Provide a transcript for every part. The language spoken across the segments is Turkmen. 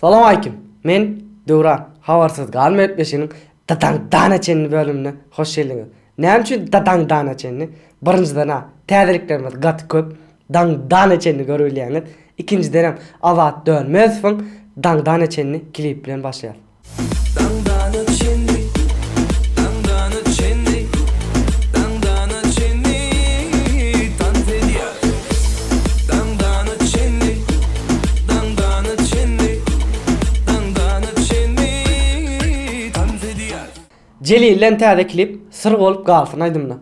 Salowmalikim! Men Döwran, Habarsyz galma gepleşiginiň Dadaňdana çenli bölümine hoş geldiňiz. Näme üçin Dadaňdana çenli? Birinjiden-ä, täzeliklerimiz gaty köp, daňdana çenli görübilýäňiz. Ikinjidenem, Azat Dönmezowyň Daňdana çenli klibi bilen başlaýarys. Daňdana çenli, daňdana çenli, daňdana çenli tans edýär. Daňdana çenli, daňdana çenli, daňdana çenli tans edýär. Jelilden täze klip Syr bolup galsyn aýdymyna.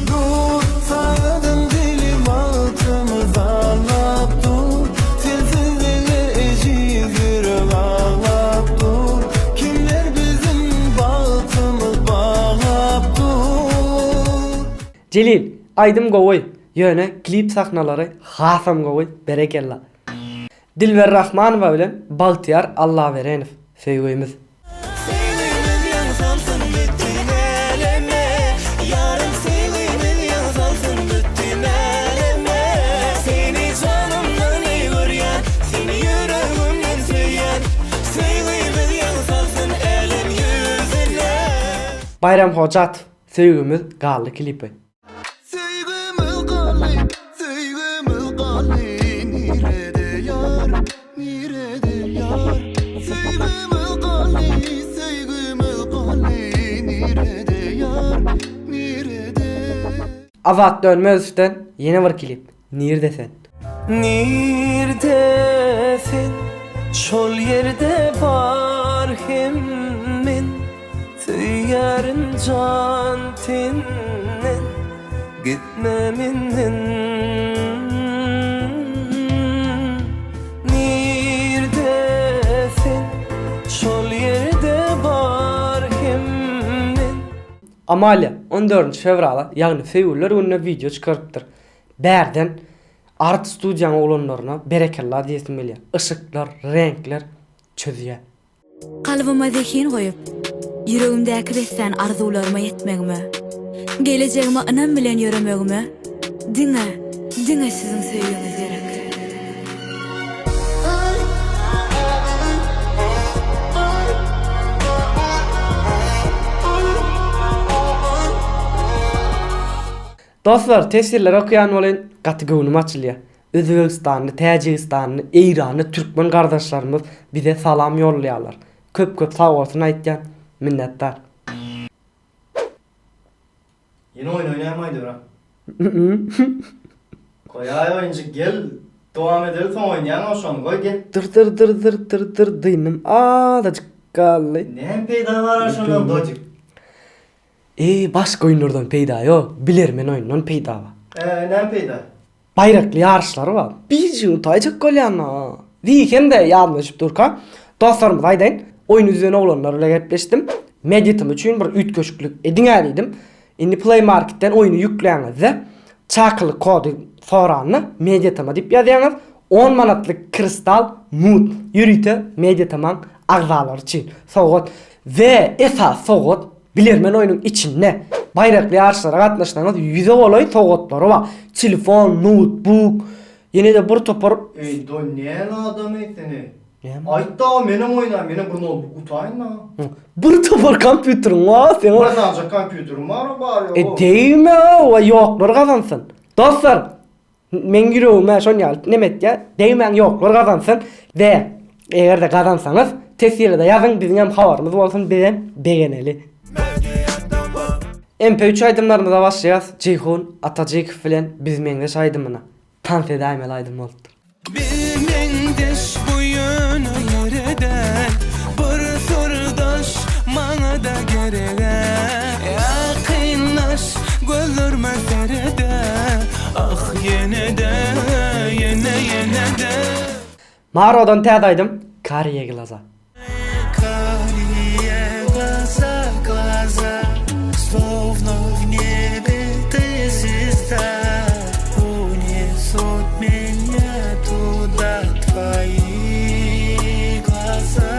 Dur sagadyň dili wagtymyz arlap dur Sensizlige ejiz ýürek aglap dur Kimler biziň bagtymyz baglap dur. Jelil, aýdym gowy, ýöne klip sahnalary hasam gowy, berekella. Dilber Rahmanowa bilen Bagtyýar Allaberenow, Söýgimiz. Söýgimiz ýaň salsyn bütin äleme, Ýarym söýgimiz ýaň salsyn bütin äleme. Seni janymdan eý görýän, Seni ýüregimden söýýän, Söýgimiz ýaň salsyn älem ýüzüne. Baýram Hojatow, Söýgimiz galdy klipi. Söýgimiz galdy, söýgimiz galdy, nirede ýar, nirede ýar? Söýgimiz galdy, söýgimiz galdy, nirede ýar, nirede? Azat Dönmezowdan ýene bir klip, Nirde sen? Nirde sen, şol ýerde bar hem men. Söýýärin jan tenden, gitme menden. Nirde sen, şol ýerde bar hem men. Amalia on dördünji fewrala, ýagny Söýgüliler gününe wideo çykarypdyr. Bärden Art studiýaň oglanlaryna berekella diýesim gelýär. Yşyklar, reňkler çözýär. Kalbyma zehin goýup, ýüregimdäki beslän arzuwlaryma ýetmegime, gelejegime ynam bilen ýöremegime diňe, diňe siziň söýgiňiz gerek. Dostlar teswirleri okaýan welin gaty göwnüm açylýar. Özbegistanly, Täjigistanly, Eýranly türkmen gardaşlarymyz bize salam ýollaýarlar. Köp köp sagbolsun aýtýan. Minnetdar. Ýene oýun oýnaýmaý Döwran. Goýaý oýunjyk gel dowam edeli soň oýnaýaň şony goý gel. Dyr dyr dyr dyr dyr dyr dyndym azajyk galdy. Näme peýda bar şondan dojik. Eý başga oýunlardan peýda ýok, bilermen oýundan peýda bar. Eee näme peýda? Baýrakly ýaryşlary bar. Birjik utaýjak bolýan-a. Diý hem-de ýadyma düşüp durka, dostlarymyza aýdaýyn, oýny düzen oglanlar bilen gepleşdim. Mediatom üçin bir üýtgeşiklik ediň-ä diýdim. Indi Play Marketden oýny ýükläňizde, çakylyk kody soranda Mediatoma diýip ýazýaňyz, on manatlyk kristal mut ýörite Mediatomaň agzalary üçin sowgat we esasy sowgat Bilermen oýnuň içinde baýrakly ýaryşlara gatnaşsaňyz ýüze golaý sowgatlary bar. Telefon, noutbuk, ýene-de bir topar. Eý doý näme adam eý sen eý. Näme? Aýt dagy menem oýnaýyn menem bir noutbuk utaýyn dagy. Bir topar kompýuteriň bar seň. Bir sanjak kompýuterim bar o bar ýok. E degme o ýoklar gazansyn. Dostlar Meň ýüregime şon ýaly neme etýär, degmäň ýoklar gazansyn we eger-de gazansaňyz teswirde ýazyň biziňem habarymyz bolsun bizem begeneli. MP3 aýdymlarymyza başlaýas Jeýhun Atajykow bilen Biz meňzeş aýdymyna tans edäýmeli aýdym bolupdyr. Biz meňzeş bu ýöne ýere däl Bir syrdaş maňada gereg-ä Ýakynlaş gözlerime sered-ä Ah ýene-de ýene ýene-de. Marodan täze aýdym Kariýe glaza. Kariýe glaza glaza Slovno w niebie ty zvezda Unesut menýa tuda Twoi glaza.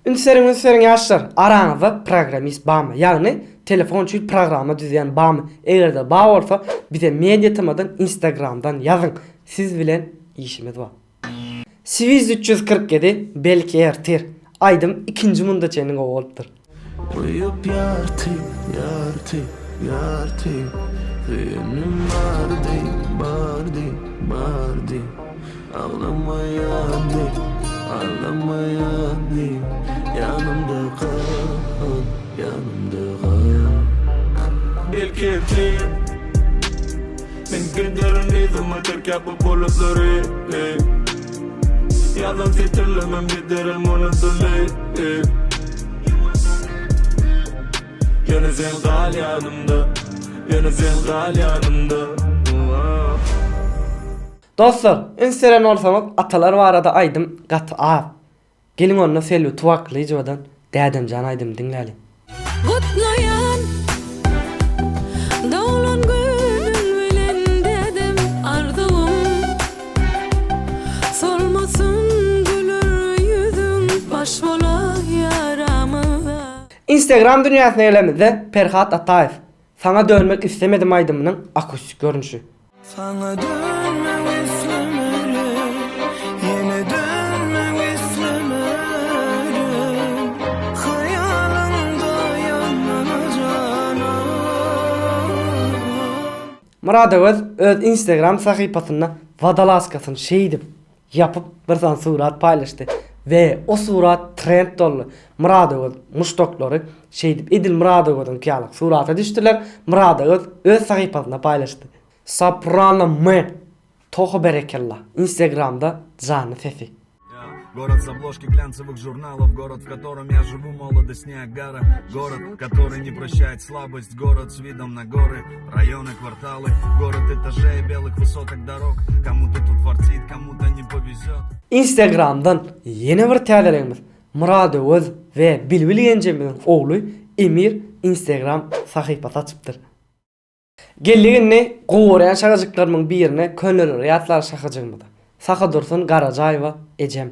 Üns beriň üns beriň ýaşlar araňyzda programmist bamy ýagny telefon üçin programma düzýän bamy egerde ba bolsa bize media tmdan instagramdan ýazyň siz bilen işimiz bar. Swiz 347 belki ertir. Aýdym ikinji munda çenli gowy bolupdyr. Uýup ýarty, ýarty, ýarty Söýenim bardy, bardy, bardy Aglamaýardy, aglamaýardy Ýanymda gal, ýanymda gal. Belki ertir Men giderin yzyma terk ýapyp bulutlary ey. Ýazan setirlemem giderin unudyly ey. Ýöne sen gal ýanymda Ýöne sen gal ýanymda Dostlar, üns beren bolsaňyz atalar barada aýdym gaty az. Geliň onda Selbi Tuwaklyjewadan Dädemjan aýdymyny diňläliň. Gutlaýan doglan günüň bilen dädem arzuwym solmasyn güler ýüzüň baş bolaý aramyza. Instagram dünýäsine gelemizde Perhat Ataýew Saňa dönmek islemedim aýdymynyň akustik görnüşi. Saňa dönmek islemerin, ýene dönmek islemerin, Hyýalyňda ýanana janan. Myrat Öwez öz Instagram sahypasynda wodolazkasyny şeýdip ýapyp bir sany surat paýlaşdy we o surat trend boldy. Myrat Öwez muşdaklary şeýdip edil Myrat Öweziňki ýaly surata düşdüler. Myrat Öwez öz sahypasynda paýlaşdy. Soprano M Toho berekella Instagramda janly sesi. Город с обложки глянцевых журналов Город, в котором я живу, молодость Ниагара Город, который не прощает слабость Город с видом на горы, районы, кварталы Город этажей, белых высоток дорог Кому-то тут фартит, кому-то не повезет Instagramdan ýene bir täzeligimiz Myrat Öwez we Bilbil genjemiziň ogly Emir Instagram sahypasy açypdyr. Geldik indi gowy görýän şagajyklarymyň birine köneleri ýatlar şahajygymyza. Sahydursun Garajaýewa ejem.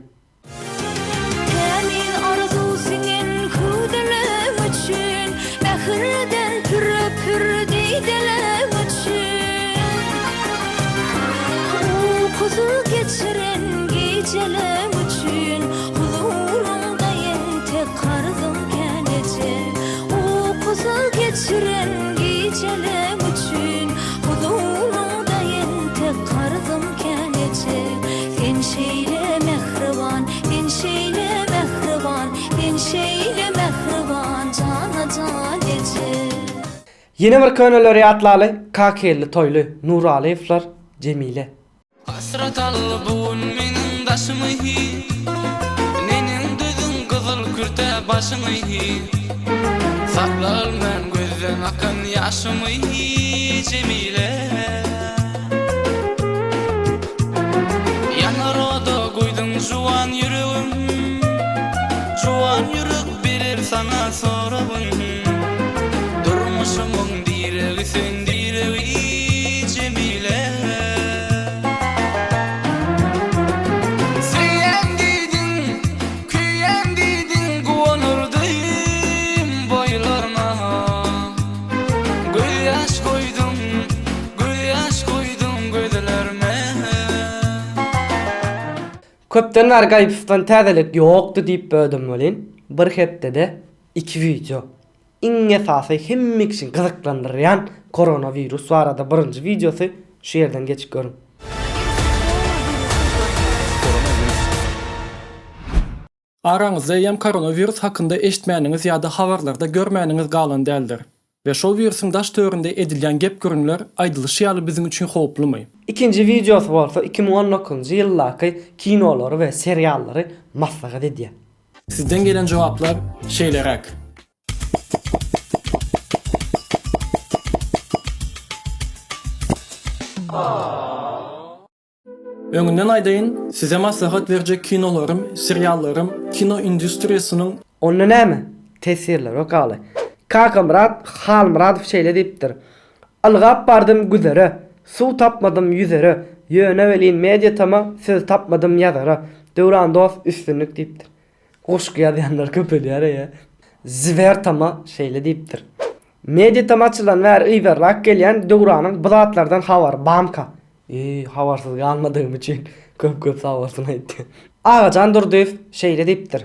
Tämiz arzuw siňen hüwdüleň üçin, Mähirden püre-pür dideleň üçin, Ukusyz geçiren gijeleň üçin, Huzuryňda entek karzym kän eje. Ukusyz geçiren gijeleň üçin, Huzuryňda entek karzym kän eje. Sen şeýle mähriban, sen şeýle mähriban, Sen şeýle mähriban, jana-jan eje. Ýene bir köneleri ýatlaly, Kakelli Toýly, Nuralyýewler, Jemile. Hasrat aldy bu gün meniň daşymy Neneň düzüň gyzyl kürte başyňy Saklalman gözden akan ýaşymy Jemile Ýanar oda goýduň juwan ýüregim Juwan ýürek berer saňa soragyn Durmuşymyň diregi sen diregi Jemile Söýýän diýdiň, küýýän diýdiň Guwanardym boýlaryňa Gözýaş goýduň, gözýaş goýduň gözlerime. Köpden bäri Gaýypowdan täzelik ýokdy diýip bödüm welin, bir hepdede iki wideo. Iň esasy hemme kişini gyzyklandyrýan koronawirus barada birinji wideosy şu ýerden geçip görüň. Araňyzda eýýäm koronawirus hakynda eşitmäniňiz ýa-da habarlarda görmäniňiz galan däldir. We şol wirusyň daş-töwerinde edilýän gep-gürrüňler aýdylyşy ýaly biziň üçin howplumy? Ikinji wideosy bolsa 2019-njy ýyldaky kinolary we seriallary maslahat edýär. Sizden gelen jogaplar şeýleräk. Öňünden aýdaýyn, size maslahat berjek kinolarym, seriallarym kino industriýasynyň. Onda näme? Teswirler okaly. Kakamyrat Halmyradow şeýle diýipdir, Ylgap bardym güzere, Suw tapmadym ýüzere, Ýöne welin media tama Söz tapmadym ýazara. Döwran dost üstünlik diýipdir. Goşgy ýazýanlar köpelýär-eý. Zwer tama şeýle diýipdir. Media tama açylan bäri yzarlap gelýän Döwranyň bu zatlardan habary bamka? Eý, habarsyz galmadygym üçin köp-köp sag bolsun aýtýan. Agajan Durdyýew şeýle diýipdir.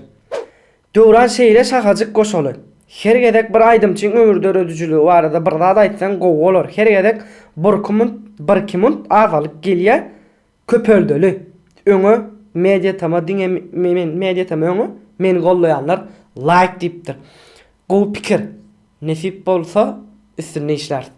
Döwran şeýle şahajyk goşaly. Her gezek bir aýdymçyň ömür döredijiligi barada bir zat aýtsaň gowy bolar. Her gezek birki munt, birki munt azalyp gelýä. Köpeldeli. Öňe Media tama diňe men Media tama öňe meni gollaýanlar laýk diýipdir. Gowy pikir. Nesip bolsa üstünde işläris.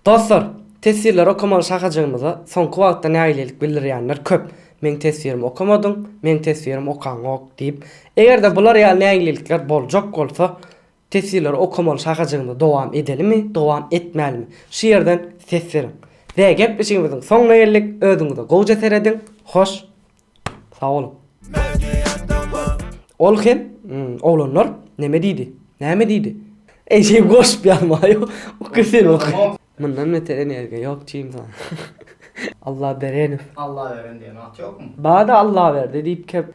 Dostlar, teswirleri okamaly şahajygymyza soňky wagtda nägilelik bildirýänler köp. Meň teswirimi okamadyň, meň teswirimi okaňok diýip. Eger-de bular ýaly nägilelikler boljak bolsa, teswirleri okamaly şahajygymyzy dowam edelimi, dowam etmälimi? Şu ýerden ses beriň. We gepleşigimiziň soňuna geldik. Özüňize gowja serediň. Hoş sag boluň. Ol hem oglanlar neme diýdi? Näme diýdi? Eý şeý goşup ýazmaýo. Oky sen oky. Mundan beter energiýa ýok diýim sana. Allah berenow. Allah beren diýen at ýokmy? Bada Allaberdi diýip kep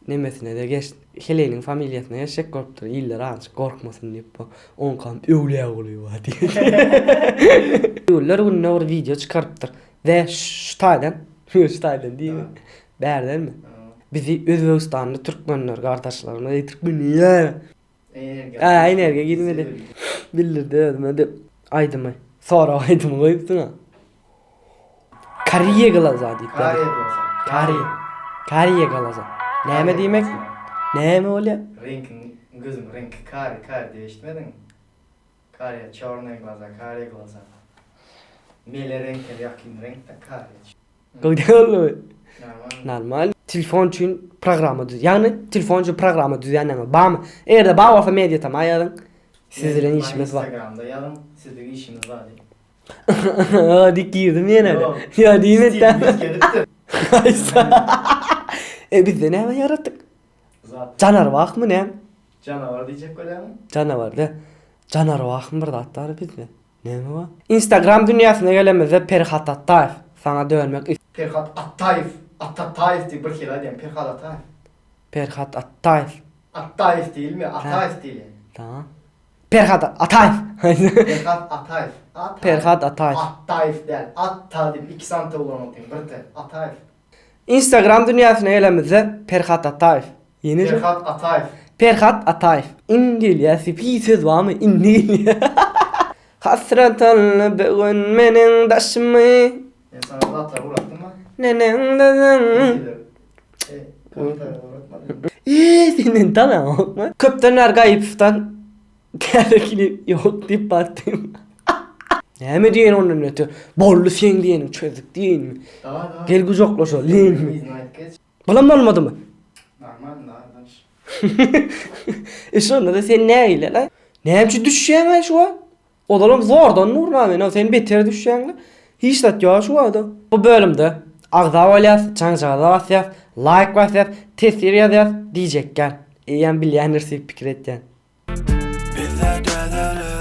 nemesine-de geç heleýiniň familiýasyna geçjek bolupdyr iller azajyk gorkmasyn diýip bu oňkam Öwlüýägulyýew bar diýip. Öwlüler gününe bir wideo çykarypdyr we şu taýdan şu taýdan diýme bärdenmi bizi Özbegistanly türkmenler gardaşlarymyz türkmenler Ä energiýa girmedi. Bildirdi özüme-de aýdymy. Sorag aýdymy goýupsyň-a. Kariýe glaza diýip Kariýe glaza. Kariýe. Kariýe glaza. Näme diýmek? Näme bolýar? Reňkiň, gözüň reňki kari, kari diýip eşitmediňmi? Kariýe, çornyý glaza, kariýe glaza. Mele reňke ýakyn reňk-de kariýe. Gowy däl boldumy? Normal. Normal. Telefon üçin programma düz. Ýagny telefon üçin programma düzýänleriňiz barmy? Eger-de bar bolsa media tama ýazyň. Siz bilen işimiz bar. Instagramda ýazyň, sizlik işimiz bar diýip. Dik girdim ýene-de. Ýa diýmedi. E bizde näme ýaratdyk? Janarwahmy näme? Janawar diýjek bolýaňmy? Janawar dä. Janarwahmy bir zat bar bizde. Näme bar? Instagram dünýäsine gelemizde Perhat Atdaýew saňa dönmek is. Perhat Atdaýew, Atataýew diýip bir hili aýdýaň, Perhat Ataýew. Perhat Atdaýew. Atdaýew diýilmeýär, Ataýew diýilýär. Tamam. Perhat Ataýew. Perhat Ataýew. Ataýew. Perhat Ataýew. Atdaýew däl, Atta diýip iki sany T ulanypdyň, bir T. Ataýew. Instagram dünýäsine gelemizde Perhat Ataýew. Ýene Perhat Ataýew. Perhat Ataýew. Indi gelýär sipi söz barmy indi gelýär. Hasrat aldy bu gün meniň daşymy. Men sana zatlar uratdymmy? Neneň düzüň. Eee sen meni tanaňokmy? Köpden bäri Gaýypowdan täze klip ýok diýip batdym. Näme diýeýin ondan öte? Boldy seň diýeniň çözdük diýeýinmi? Gel gujaklaşaly diýeýinmi? Bulam bolmadymy? Normal nardaş. E şonda-da sen nägile-laý? Näme üçin düşýäň-aý şu wagt? Ozalam zordan durna men, sen beter düşýäň-le. Hiç zat ýok şu wagta. Bu bölümde agza bolýas, jaňjagaza basýas, laýk basýas, teswir ýazýas diýjekgän. Eýýäm bilýändir diýip pikir etýän. Bizde dözelik.